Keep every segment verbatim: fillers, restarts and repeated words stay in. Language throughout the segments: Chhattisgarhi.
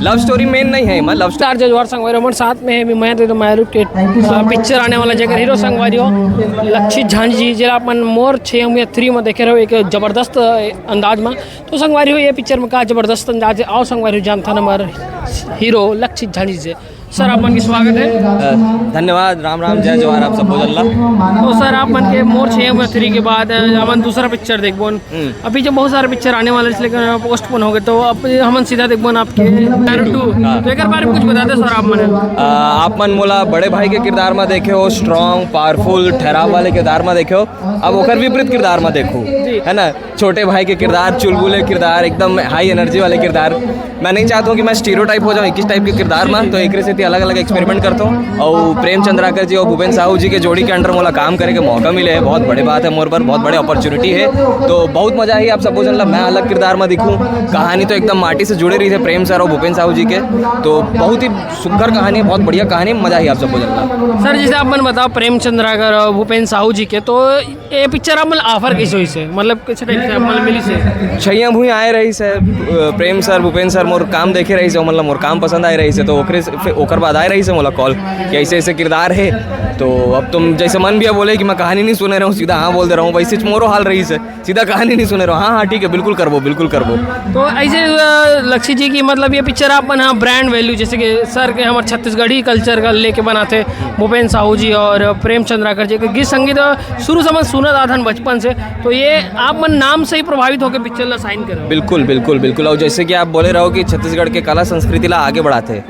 लव स्टोरी मेन नहीं है, मैं लव स्टार जजवार संगवारी हो, हमन साथ में है, मैं दे दो मैरू के, अ, पिक्चर आने वाला, जेकर हीरो संगवारी हो लक्षित झांझी जी, जेला अपन मोर छे हम थ्री में देखे रहो एक जबरदस्त, अ, अंदाज में। तो संगवारी हो, ये पिक्चर में का जबरदस्त अंदाज है। आओ संगवारी हो, जानथन हमर हीरो लक्षित झांझी से। सर, आप मन के स्वागत है। अ, धन्यवाद, राम राम, जय जवाहर, आप सबो जन ला। तो सर, आप मन के मोर छे हम थ्री के बाद, अ, अपन दूसरा पिक्चर देखबोन। हम्म। अभी जो बहुत सारे पिक्चर आने वाले हैं, लेकिन पोस्टपोन हो गए, तो अब हमन सीधा देखबोन आपके नारुतो। हाँ। तो एकर बारे में कुछ बता दे सर, आप मन। अ, आप मन मोला बड़े भाई के किरदार में देखे हो, स्ट्रॉन्ग, पावरफुल, ठहराव वाले किरदार में देखे हो, अब ओकर विपरीत किरदार में देखो, जी। है ना? छोटे भाई के किरदार, चुलबुले किरदार, एकदम हाई एनर्जी वाले किरदार। मैं नहीं चाहता हूँ कि मैं स्टीरियोटाइप हो जाऊँ एक ही टाइप के किरदार में, तो एकरे सेती अलग-अलग एक्सपेरिमेंट करता हूँ। और प्रेम चंद्राकर जी और भूपेन साहू जी के जोड़ी के अंडर मोला काम करे के मौका मिले है, बहुत बड़े बात है मोर बर, बहुत बड़े अपॉर्चुनिटी है। तो बहुत मजा आई आप सबो जन ला, मैं अलग किरदार में दिखूँ। कहानी तो एकदम माटी से जुड़े रही है प्रेम सर और भूपेन साहू जी के, तो बहुत ही सुघर कहानी है, बहुत बढ़िया कहानी है, मजा आई आप सबो जन ला। सर, जैसे आप मन बताओ प्रेम चंद्राकर और भूपेन साहू जी के, तो ये पिक्चर आप मन ऑफर कैसे होइस हे? मतलब कैसे टाइप से आप मन मिलिस हे? छैया भुइयां आए रहिस हे, अ, प्रेम सर, भूपेन सर मोर काम देखे रहिस हे, मतलब मोर काम पसंद आए रहिस हे, तो ओकरे से, फिर ओकर बाद आए रहिस हे मोला कॉल कि ऐसे ऐसे किरदार हे। तो अब तुम जैसे मन भी बोले कि मैं कहानी नहीं सुने रहूँ, सीधा हाँ बोल दे रहा हूँ, वैसे मोरो हाल रहिस हे, सीधा कहानी नहीं सुने रहो। हाँ, हाँ, ठीक है, बिल्कुल करबो, बिल्कुल करबो। तो ऐसे, अ, लक्षित जी की, मतलब, ये पिक्चर आप मन, हाँ, ब्रांड वैल्यू, जैसे कि सर के हमर छत्तीसगढ़ी कल्चर का लेके बनाते, भूपेन साहू जी और प्रेम चंद्राकर जी के गीत संगीत, अ, शुरू से मन सुनत आथन बचपन से, तो ये आप मन नाम से ही प्रभावित होकर पिक्चर ला साइन करे हो। बिल्कुल, बिल्कुल, बिल्कुल। और जैसे कि आप बोले रहो कि छत्तीसगढ़ के कला संस्कृति ला आगे बढ़ाते,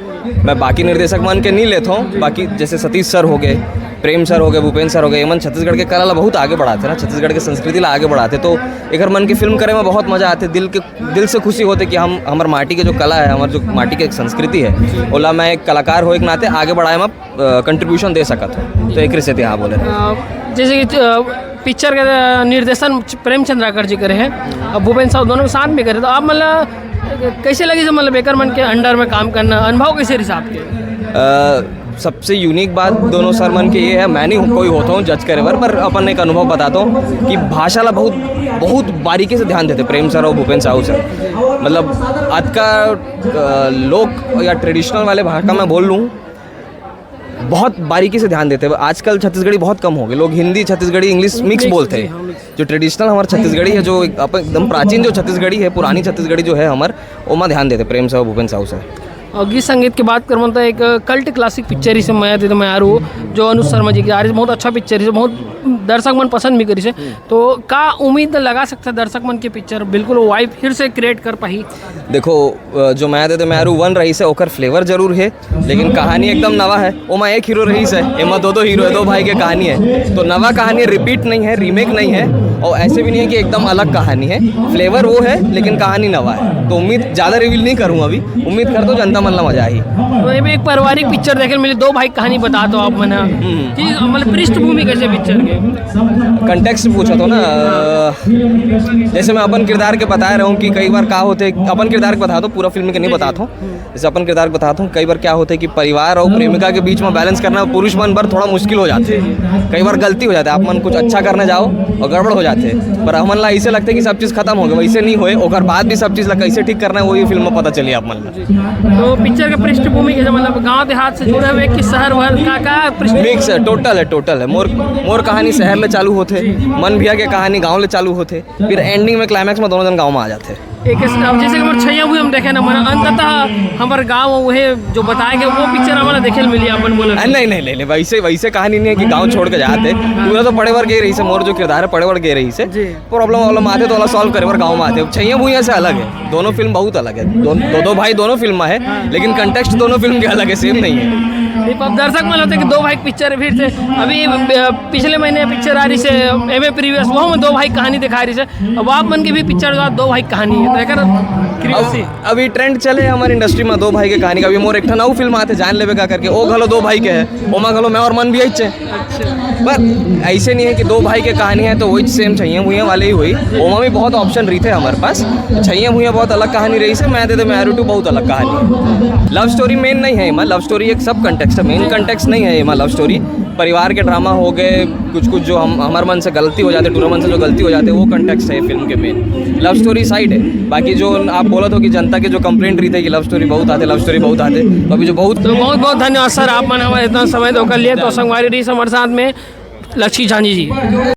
मैं बाकी निर्देशक मन के नहीं लेता हूँ, बाकी जैसे सतीश सर हो गए, प्रेम सर हो गए, भूपेन सर हो गए, ये मन छत्तीसगढ़ के कला ला बहुत आगे बढ़ाते ना, छत्तीसगढ़ के संस्कृति ला आगे बढ़ाते। तो एकर मन के फिल्म करे में बहुत मजा आते, दिल के, दिल से खुशी होते कि हम, हमर माटी के जो कला है, हमर जो माटी के एक संस्कृति है, ओला मैं एक कलाकार हो एक नाते आगे बढ़ाए में, अ, कंट्रीब्यूशन दे सकत हूँ। तो एक से हाँ बोले रहे। अ, जैसे कि, अ, पिक्चर के, अ, निर्देशन प्रेम चंद्राकर जी करे हैं, अब भूपेन साहू दोनों साथ में करे, तो आप मतलब कैसे लगी से, मतलब एकर मन के अंडर में काम करना, अनुभव कैसे रही आपके? अ, सबसे यूनिक बात दोनों सर मन के ये है, मैं नहीं कोई होता हूँ जज करे बर, पर अपन एक अनुभव बताता हूँ कि भाषा ला बहुत, बहुत बारीकी से ध्यान देते प्रेम सर और भूपेन साहू सर। मतलब आज का, अ, लोक या ट्रेडिशनल वाले भाषा में बोल लूँ, बहुत बारीकी से ध्यान देते हैं। आजकल छत्तीसगढ़ी बहुत कम हो गए, लोग Hindi, Chhattisgarhi, English mix mix, बोलते जी, हैं। हाँ, मिक्स। जो ट्रेडिशनल हमारा छत्तीसगढ़ी है, जो एक, अपन एकदम प्राचीन जो छत्तीसगढ़ी है, पुरानी छत्तीसगढ़ी जो है हमार, ओमा ध्यान देते प्रेम साहू, भूपेन साहू सर। और गीत संगीत की बात करूँ तो एक कल्ट क्लासिक पिक्चर ही से मैं दे तो मैं आ रू, जो अनुज शर्मा जी की आ रही, बहुत अच्छा पिक्चर है, बहुत दर्शक मन पसंद भी करी से। तो का उम्मीद लगा सकता है दर्शक मन की पिक्चर बिल्कुल वाइब फिर से क्रिएट कर पाही? देखो, अ, जो मैं दे तो मैं आ रू वन रही से, ओकर फ्लेवर जरूर है, लेकिन कहानी एकदम नवा है। ओमा एक हीरो रहीस है, एमा दो दो हीरो है, दो भाई के कहानी है। तो नवा कहानी, रिपीट नहीं है, रीमेक नहीं है, और ऐसे भी नहीं है कि एकदम अलग कहानी है। फ्लेवर वो है, लेकिन कहानी नवा है। तो उम्मीद ज़्यादा रिवील नहीं करूँ अभी, उम्मीद करता हूँ जनता मन ला मजा आई। तो ये भी एक पारिवारिक पिक्चर देखे मिली, दो भाई कहानी बता दो आप मन ह। हम्म। कि मतलब पृष्ठभूमि कैसे पिक्चर के? कंटेक्स्ट पूछा तो ना, अ, जैसे मैं अपन किरदार के बता रहा हूँ कि कई बार का होते, अपन किरदार के बता दो, पूरा फिल्म के नहीं बताता हूँ। जैसे अपन किरदार के बताता हूँ, कई बार क्या होता है कि परिवार और प्रेमिका के बीच में बैलेंस करना पुरुष मन पर थोड़ा मुश्किल हो जाता है। कई बार गलती हो जाता है, आप मन कुछ अच्छा करने जाओ और गड़बड़ हो जाते हैं। पर हमन ला ऐसे लगता है कि सब चीज़ खत्म हो गई, वैसे नहीं होए, ओकर बाद भी सब चीज़ ला कैसे ठीक करना है, वो ये फिल्म में पता चली आप मन ला। तो पिक्चर के पृष्ठभूमि कैसे, मतलब गांव देहात से जुड़े हुए कि शहर वहर का, का पृष्ठभूमि? मिक्स है, टोटल है, टोटल है। मोर, मोर कहानी शहर ले चालू होते, मन भैया के कहानी गांव ले चालू होते, फिर एंडिंग में क्लाइमैक्स में दोनों जन गांव में आ जाते। एक इस-, अब जैसे कि हमर छैया हुई हम देखे ना, मन अंततः हमर गांव वही जो बताए गए वो पिक्चर हमारा देखे मिली अपन बोले। अरे नहीं, नहीं, नहीं, नहीं, वैसे, वैसे कहानी नहीं है कि गांव छोड़ के जाते। पूरा तो पड़े बर गए रही से, मोर जो किरदार है पड़े बर गए रही से। जी। प्रॉब्लम वॉब्लम आते तो वाला सॉल्व करे बर गांव में आते। अब छैया हुई से अलग है, दोनों फिल्म बहुत अलग है। दो, दो, दो भाई दोनों फिल्म में है, लेकिन कंटेक्स्ट दोनों फिल्म के अलग है, सेम नहीं है। नहीं, अब दर्शक मन होते कि दो भाई पिक्चर है, फिर से अभी, अ, पिछले महीने पिक्चर आ रही से एम ए प्रीवियस, वो में दो भाई कहानी दिखा रही से। अब आप मन के भी पिक्चर जो दो भाई कहानी है, तो एकर क्यूरियोसिटी। अब, अभी ट्रेंड चले हमारे इंडस्ट्री में दो भाई के कहानी का। अभी मोर एक ठन अउ फिल्म आते जान लेबे का करके, वो घलो दो भाई के है, ओमा घलो मैं और मन भी आइचे। अच्छा। पर ऐसे नहीं है कि दो भाई के कहानी है तो वही सेम छैया हुई वाले ही हुई। ओमा भी बहुत ऑप्शन रही थे हमारे पास। छैया हुई बहुत अलग कहानी रही से, मैं दे दे मैं टू बहुत अलग कहानी है। लव स्टोरी मेन नहीं है, मैं लव स्टोरी एक सब कंटेक्स्ट है, मेन कंटेक्स्ट नहीं है ये लव स्टोरी। परिवार के ड्रामा हो गए, कुछ कुछ जो हम, हमारे मन से गलती हो जाते, टूरा मन से जो गलती हो जाते, वो कंटेक्स्ट है फिल्म के मेन। लव स्टोरी साइड है। बाकी जो आप बोलत हो कि जनता के जो कंप्लेंट रहिथे कि लव स्टोरी बहुत आथे, लव स्टोरी बहुत आथे, तो अभी जो बहुत तो बहुत बहुत धन्यवाद सर, आप मन हमर इतना समय दे ओकर लिए। तो संगवारी रहिस हमर साथ में लक्ष्मी झांझी जी।